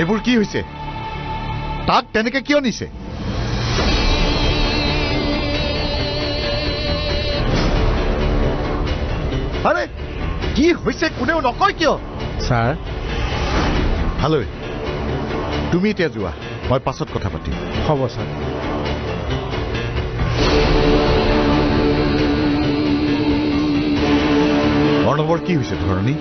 এইবোৰ কি হৈছে? তাক তেনেকে কিয় নিছে? আৰে কি হৈছে কোনেও নকয় কিয়? ছাৰ ভালৈ, তুমি এতিয়া যোৱা, মই পাছত কথা পাতিম। হ'ব ছাৰ। অৰ্ণৱৰ কি হৈছে ধৰণী?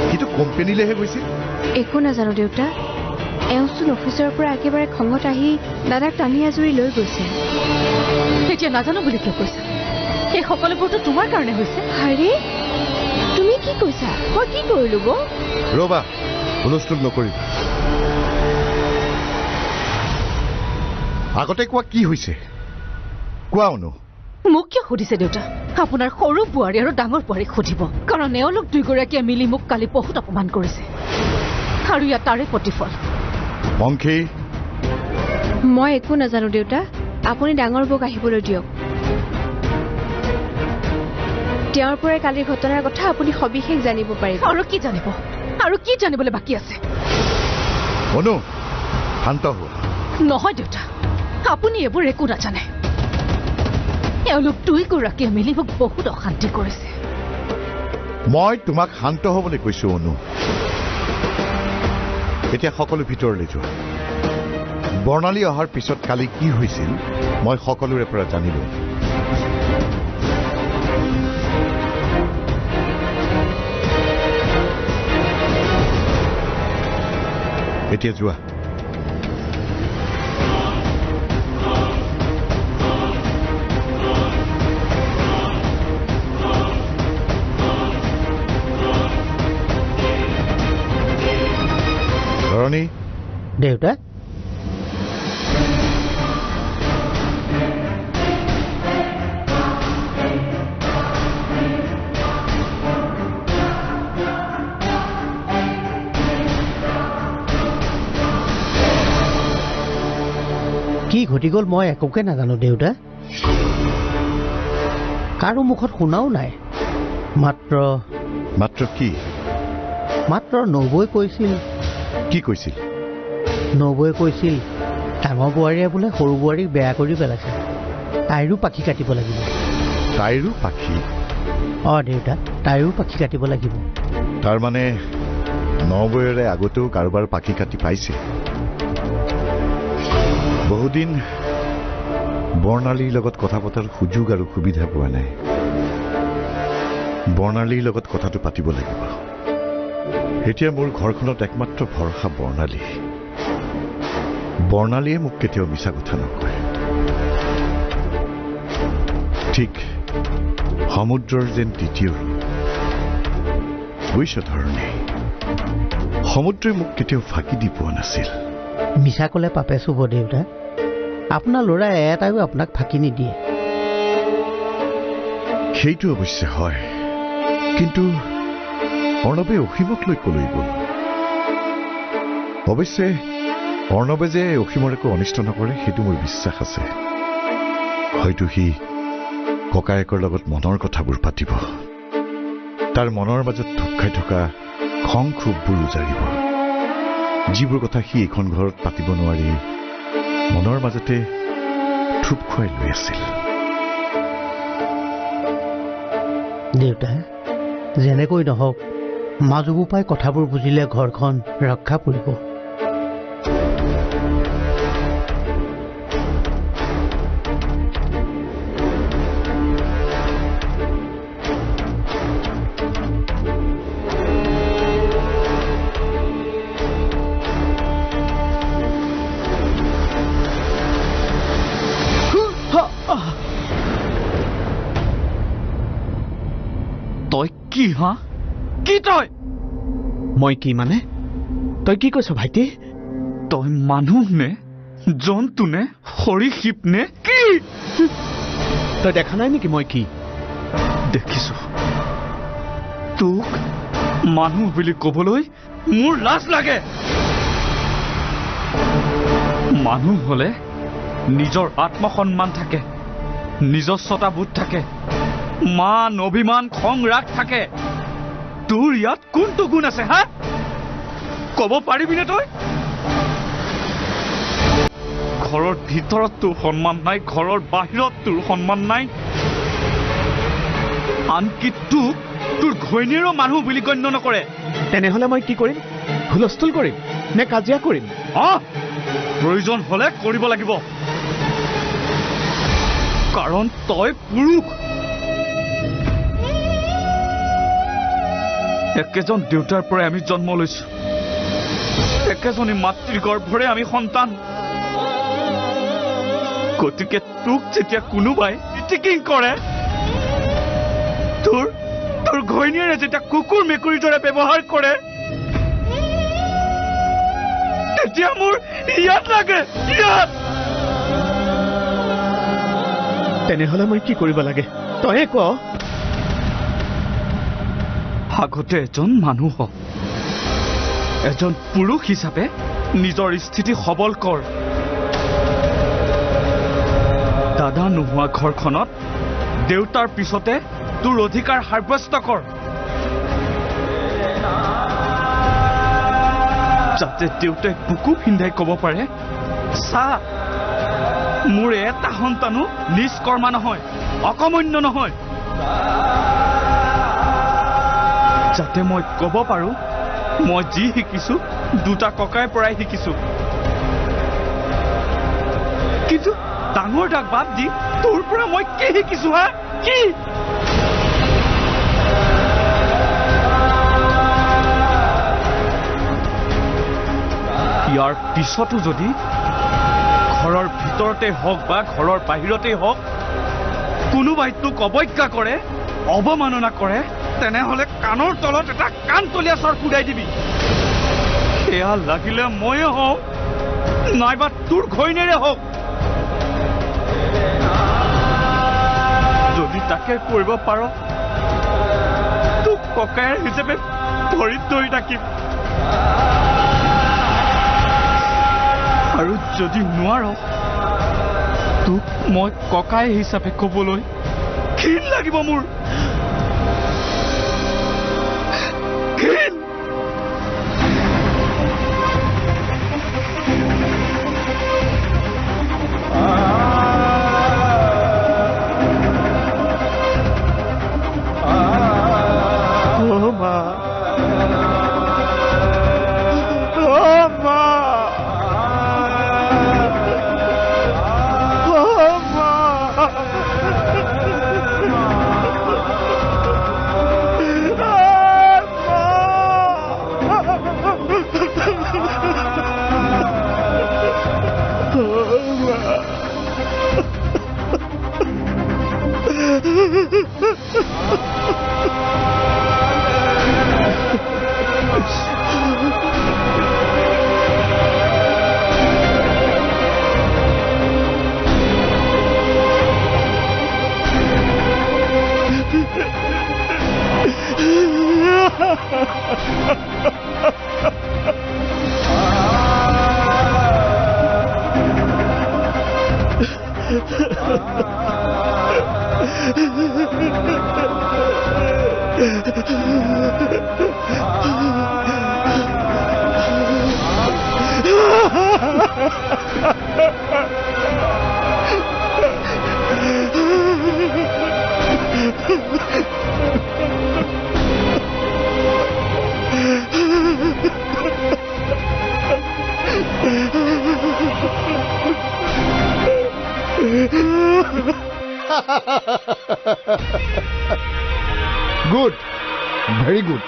সিটো কোম্পেনীলেহে গৈছিল। একো নাজানো দেউতা, এওঁচোন অফিচৰ পৰা একেবাৰে খঙত আহি দাদাক টানি আজুৰি লৈ গৈছে। এতিয়া নাজানো বুলি কিয় কৈছা? এই সকলোবোৰতো তোমাৰ কাৰণে হৈছে। আৰে তুমি কি কৈছা? মই কি কৰিলো বৌ? ৰবা, হুলস্থুল নকৰিবা। আগতে কোৱা কি হৈছে, কোৱা অনু। মোক কিয় সুধিছে দেউতা? আপোনাৰ সৰু বোৱাৰী আৰু ডাঙৰ বোৱাৰীক সুধিব, কাৰণ এওঁলোক দুয়োগৰাকীয়ে মিলি মোক কালি বহুত অপমান কৰিছে আৰু ইয়াত তাৰে প্ৰতিফল। পংখী, মই একো নাজানো দেউতা, আপুনি ডাঙৰ বৌক আহিবলৈ দিয়ক। তেওঁৰ পৰাই কালিৰ ঘটনাৰ কথা আপুনি সবিশেষ জানিব পাৰিব। আৰু কি জানিব? আৰু কি জানিবলৈ বাকী আছে? অনু, শান্ত হোৱা। নহয় দেউতা, আপুনি এইবোৰ একো নাজানে। এওঁলোক দুয়োগৰাকীয়ে মিলি মোক বহুত অশান্তি কৰিছে। মই তোমাক শান্ত হ'বলৈ কৈছো অনু। এতিয়া সকলো ভিতৰলৈ যোৱা। বৰ্ণালী অহাৰ পিছত কালি কি হৈছিল মই সকলোৰে পৰা জানিলো। এতিয়া যোৱা। ধৰণী। দেউতা, কি ঘটি গ'ল মই একোকে নাজানো দেউতা। কাৰো মুখত শুনাও নাই। মাত্ৰ মাত্ৰ কি? মাত্ৰ নবৌৱে কৈছিল। কি কৈছিল? নবৌৱে কৈছিল ডাঙৰ বোৱাৰীয়ে বোলে সৰু বোৱাৰীক বেয়া কৰি পেলাইছে, তাইৰো পাখি কাটিব লাগিব। তাইৰো পাখি? অঁ দেউতা, তাইৰো পাখি কাটিব লাগিব। তাৰমানে নবৌৱেৰে আগতেও কাৰোবাৰ পাখি কাটি পাইছে। বহুদিন বৰ্ণালীৰ লগত কথা পতাৰ সুযোগ আৰু সুবিধা পোৱা নাই। বৰ্ণালীৰ লগত কথাটো পাতিব লাগিব। এতিয়া মোৰ ঘৰখনত একমাত্ৰ ভৰসা বৰ্ণালী। বৰ্ণালীয়ে মোক কেতিয়াও মিছা কথা নকয়। ঠিক সমুদ্ৰৰ যেন দ্বিতীয় ৰূপ। বুজিছ ধৰণী, সমুদ্ৰই মোক কেতিয়াও ফাঁকি দি পোৱা নাছিল। মিছা ক'লে পাপে চুব দেউতা। আপোনাৰ ল'ৰা এটাইও আপোনাক ফাঁকি নিদিয়ে। সেইটো অৱশ্যে হয়, কিন্তু অৰ্ণৱে অসীমক লৈ কলৈ গ'ল? অৱশ্যে অৰ্ণৱে যে অসীমৰ একো অনিষ্ট নকৰে সেইটো মোৰ বিশ্বাস আছে। হয়তো সি ককায়েকৰ লগত মনৰ কথাবোৰ পাতিব, তাৰ মনৰ মাজত থুপ খাই থকা খং ক্ষোভবোৰ উজাৰিব, যিবোৰ কথা সি এইখন ঘৰত পাতিব নোৱাৰি মনৰ মাজতে থুপ খুৱাই লৈ আছিল। দেউতা, যেনেকৈ নহওক মাজু বোপাই কথাবোৰ বুজিলে ঘৰখন ৰক্ষা পৰিব। তই কি হা? কি তই? মই কি মানে? তই কি কৈছ ভাইটি? তই মানুহ নে জন্তু নে সৰীসৃপ নে কি? তই দেখা নাই নেকি মই কি? দেখিছো। তোক মানুহ বুলি কবলৈ মোৰ লাজ লাগে। মানুহ হলে নিজৰ আত্মসন্মান থাকে, নিজস্বতাবোধ থাকে, মান অভিমান খং ৰাগ থাকে। তোৰ ইয়াত কোনটো গুণ আছে হা? ক'ব পাৰিবিনে তই? ঘৰৰ ভিতৰত তোৰ সন্মান নাই, ঘৰৰ বাহিৰত তোৰ সন্মান নাই, আনকি তোক তোৰ ঘৈণীৰো মানুহ বুলি গণ্য নকৰে। তেনেহ'লে মই কি কৰিম? হুলস্থুল কৰিম নে কাজিয়া কৰিম? অ, প্ৰয়োজন হ'লে কৰিব লাগিব, কাৰণ তই পুৰুষ। একেজন দেউতাৰ পৰাই আমি জন্ম লৈছো, একেজনী মাতৃৰ গৰ্ভৰে আমি সন্তান। গতিকে তোক যেতিয়া কোনোবাই ইটিকিং কৰে, তোৰ তোৰ ঘৈণীয়েৰে যেতিয়া কুকুৰ মেকুৰীৰ দৰে ব্যৱহাৰ কৰে, তেতিয়া মোৰ ইয়াত লাগে, ইয়াত। তেনেহ'লে মই কি কৰিব লাগে তয়ে ক। আগতে এজন মানুহ, এজন পুৰুষ হিচাপে নিজৰ স্থিতি সবল কৰ। দাদা নোহোৱা ঘৰখনত দেউতাৰ পিছতে তোৰ অধিকাৰ সাব্যস্ত কৰ, যাতে দেউতাই বুকু ফিন্দাই ক'ব পাৰে, চা মোৰ এটা সন্তানো নিষ্কৰ্মা নহয়, অকমন্য নহয়। যাতে মই ক'ব পাৰো মই যি শিকিছো দুটা ককাইৰ পৰাই শিকিছো। কিন্তু ডাঙৰ দাক বাদ দি তোৰ পৰা মই কি শিকিছো? হা, কি? ইয়াৰ পিছতো যদি ঘৰৰ ভিতৰতে হওক বা ঘৰৰ বাহিৰতেই হওক কোনোবাই তোক অৱজ্ঞা কৰে, অৱমাননা কৰে, তেনেহ'লে কাণৰ তলত এটা কাণতলীয়া চৰ কুদাই দিবি। সেয়া লাগিলে ময়ে হওঁ নাইবা তোৰ ঘৈণীৰে হওক। যদি তাকে কৰিব পাৰ, তোক ককায়েৰ হিচাপে ভৰিত ধৰি থাকিম, আৰু যদি নোৱাৰ, তোক মই ককাই হিচাপে ক'বলৈ ঘিণ লাগিব মোৰ, ঘিণ। Good, very good.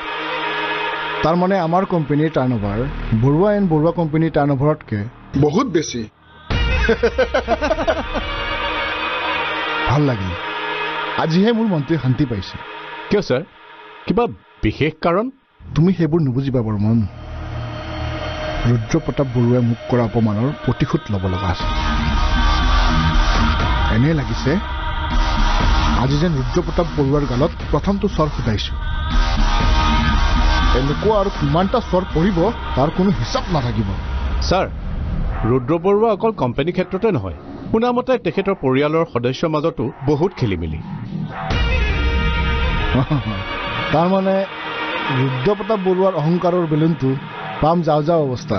তাৰ মানে আমাৰ কোম্পানীৰ টাৰ্ণঅভাৰ বৰুৱা এণ্ড বৰুৱা কোম্পানীৰ টাৰ্ণঅভাৰতকৈ বহুত বেছি। ভাল লাগিল, আজিহে মোৰ মনটোৱে শান্তি পাইছে। কিয় ছাৰ, কিবা বিশেষ কাৰণ? তুমি সেইবোৰ নুবুজিবা বৰ্মন। ৰুদ্ৰ প্ৰতাপ বৰুৱাই মোক কৰা অপমানৰ প্ৰতিশোধ ল'ব লগা আছে। এনে লাগিছে আজি যেন ৰুদ্ৰ প্ৰতাপ বৰুৱাৰ গালত প্ৰথমটো চৰ ফুটাইছো। এনেকুৱা আৰু কিমানটা চৰ পৰিব তাৰ কোনো হিচাপ নাথাকিব। ছাৰ, ৰুদ্ৰ বৰুৱা অকল কোম্পানী ক্ষেত্ৰতে নহয়, শুনামতে তেখেতৰ পৰিয়ালৰ সদস্যৰ মাজতো বহুত খেলি মেলি। তাৰমানে ৰুদ্ৰ প্ৰতাপ বৰুৱাৰ অহংকাৰৰ বেলুনটো পাম যাওঁ যাওঁ অৱস্থা।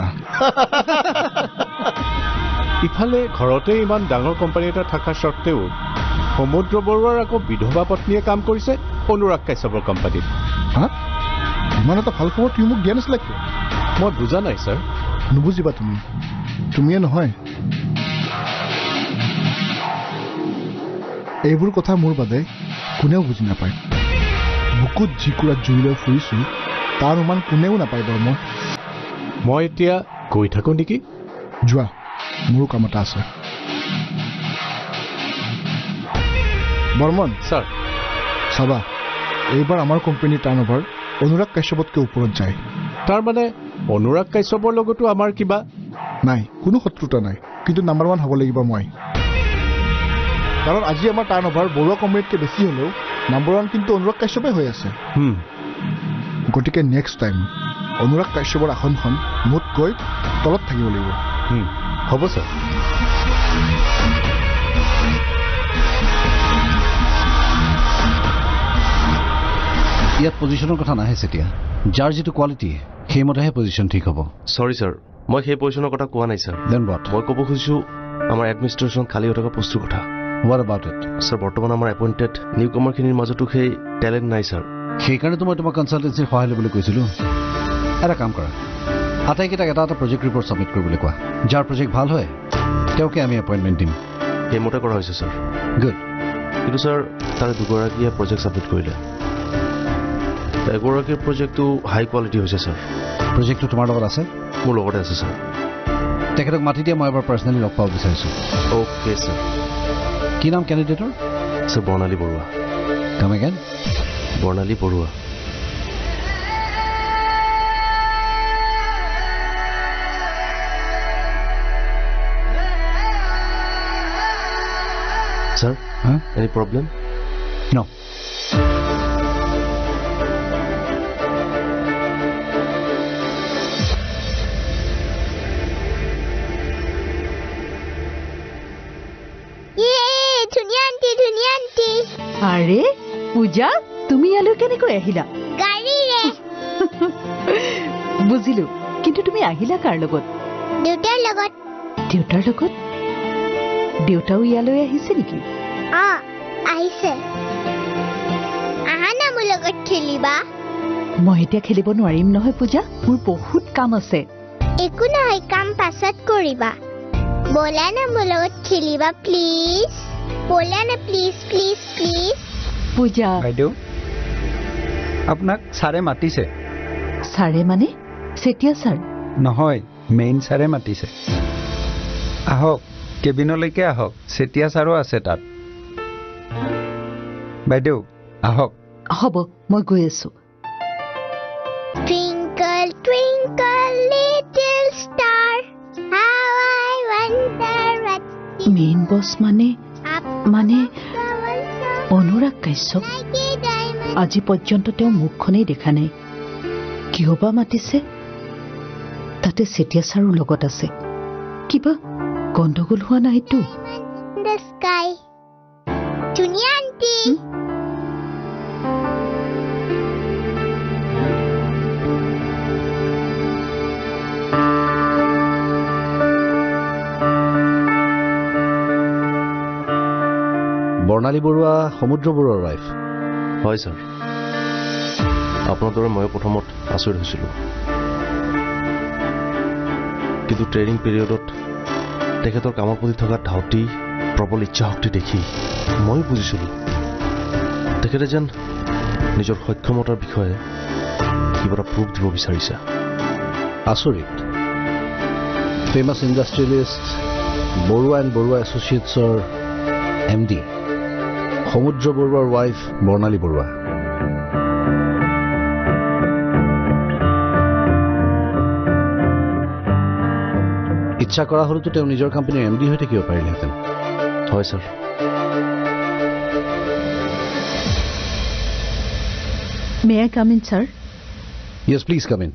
ইফালে ঘৰতে ইমান ডাঙৰ কোম্পানী এটা থকা সত্ত্বেও সমুদ্ৰ বৰুৱাৰ আকৌ বিধৱা পত্নীয়ে কাম কৰিছে অনুৰাগ কাশ্যপৰ কোম্পানীত। হা, ইমান এটা ভাল খবৰ তুমি মোক দিয়া নাছিলা কিয়? মই বুজা নাই ছাৰ। নুবুজিবা তুমি, তুমিয়ে নহয়, এইবোৰ কথা মোৰ বাদে কোনেও বুজি নাপায়। বুকুত যিকুৰা জুই লৈ ফুৰিছোঁ তাৰ অনুমান কোনেও নাপায় বৰ্মন। মই এতিয়া গৈ থাকোঁ নেকি? যোৱা, মোৰো কাম এটা আছে। বৰ্মন ছাৰ, চাবা এইবাৰ আমাৰ কোম্পানীৰ টাৰ্ণ অভাৰ অনুৰাগ কাশ্যপতকৈ ওপৰত যায়। তাৰমানে অনুৰাগ কাশ্যপৰ লগতো আমাৰ কিবা নাই? কোনো শত্ৰুতা নাই, কিন্তু নাম্বাৰ 1 হ'ব লাগিব মই। কাৰণ আজি আমাৰ টাৰ্ণ অভাৰ বৰুৱা কোম্পানীতকৈ বেছি হ'লেও নাম্বাৰ 1 কিন্তু অনুৰাগ কাশ্যপে হৈ আছে। গতিকে নেক্সট টাইম অনুৰাগ কাশ্যপৰ আসনখন মোতকৈ তলত থাকিব লাগিব। হ'ব ছাৰ। ইয়াত পজিশ্যনৰ কথা নাহে যেতিয়া, যাৰ যিটো কোৱালিটি সেইমতেহে পজিশ্যন ঠিক হ'ব। চৰি ছাৰ, মই সেই পজিশ্যনৰ কথা কোৱা নাই ছাৰ। Then what? মই ক'ব খুজিছোঁ আমাৰ এডমিনিষ্ট্ৰেশ্যন খালী হৈ থকা পোষ্টটোৰ কথা। What about it? Sir, বৰ্তমান আমাৰ এপইণ্টেড নিউ কমাৰখিনিৰ মাজতো সেই টেলেণ্ট নাই ছাৰ। সেইকাৰণেতো মই তোমাক কনচালটেঞ্চিৰ সহায় ল'বলৈ কৈছিলোঁ। এটা কাম কৰা, আটাইকেইটাক এটা এটা প্ৰজেক্ট ৰিপৰ্ট ছাবমিট কৰিবলৈ কোৱা। যাৰ প্ৰজেক্ট ভাল হয় তেওঁকে আমি এপইণ্টমেণ্ট দিম। সেইমতে কৰা হৈছে ছাৰ। গুড। কিন্তু ছাৰ, তাৰে দুগৰাকীয়ে প্ৰজেক্ট ছাবমিট কৰিলে, এগৰাকীৰ প্ৰজেক্টটো হাই কোৱালিটি হৈছে ছাৰ। প্ৰজেক্টটো তোমাৰ লগত আছে? মোৰ লগতে আছে ছাৰ। তেখেতক মাতি দিয়া, মই এবাৰ পাৰ্চনেলি লগ পাব বিচাৰিছোঁ। Okay sir. কি নাম কেণ্ডিডেটৰ? Sir, Barnali Barua. Come again? Barnali Barua. Sir, any problem? No. আৰে পূজা, তুমি ইয়ালৈ কেনেকৈ আহিলা? গাড়ীৰে। বুজিলো, কিন্তু তুমি আহিলা কাৰ লগত? দেউতাৰ লগত। দেউতাৰ লগত? দেউতাও ইয়ালৈ আহিছে নেকি? অ, আহিছে। আহা না মোৰ লগত খেলিবা। মই এতিয়া খেলিব নোৱাৰিম নহয় পূজা, মোৰ বহুত কাম আছে। একো নহয়, কাম পাছত কৰিবা। ব'লা না মোৰ লগত খেলিবা প্লিজ। ব'লা না প্লিজ প্লিজ প্লিজ। পূজা। বাইদেউ, আপোনাক ছাৰে মাতিছে। ছাৰে মানে চেতিয়া ছাৰ? নহয়, মেইন ছাৰে মাতিছে। আহক, কেবিনলৈকে আহক, চেতিয়া ছাৰো আছে তাত। বাইদেউ আহক। হ'ব, মই গৈ আছো। Twinkle twinkle little star, how I wonder what. Main boss মানে মানে অনুৰাগ কাশ্যপ। আজি পৰ্যন্ত তেওঁ মুখখনেই দেখা নাই, কিয় বা মাতিছে? তাতে চেতিয়া ছাৰো লগত আছে, কিবা গণ্ডগোল হোৱা নাইতো? বৰ্ণালী বৰুৱা সমুদ্ৰ বৰুৱাৰ ৱাইফ? হয় ছাৰ, আপোনাৰ দৰে ময়ো প্ৰথমত আচৰিত হৈছিলোঁ, কিন্তু ট্ৰেইনিং পিৰিয়ডত তেখেতৰ কামৰ প্ৰতি থকা ধাউতি, প্ৰবল ইচ্ছা শক্তি দেখি ময়ো বুজিছিলোঁ তেখেতে যেন নিজৰ সক্ষমতাৰ বিষয়ে কিবা এটা প্ৰুফ দিব বিচাৰিছে। আচৰিত। Famous industrialist Barua and Barua এছ'চিয়েটছৰ M D সমুদ্ৰ বৰুৱাৰ ৱাইফ বৰ্ণালী বৰুৱা। ইচ্ছা কৰা হ'লেতো তেওঁ নিজৰ কোম্পানীৰ এম ডি হৈ থাকিব পাৰিলেহেঁতেন। হয় sir. May I come in sir? Yes, please come in.